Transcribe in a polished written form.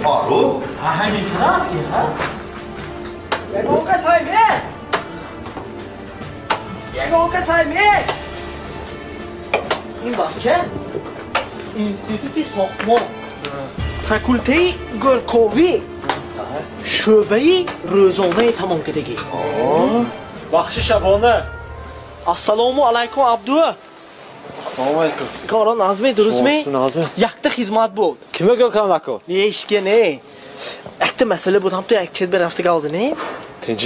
Фаррух? Ҳамин тараф ки, ҳа? Ягон кас ҳайме? Ягон кас ҳайме? Ин бача институти сохтмон, факултаи гӯрковӣ, шӯъбаи рӯзонаи тамом кардагӣ. Бахши шабона. Ассалому алайкум, Абду. Ассалому алайкум. Корон назме, дурустме? Назме. Якта хизмат буд. Кима гӯкам нако? Не, ишке не. Якта масъала буд, ҳам ту як чет берафта галзи, не? Тинҷ.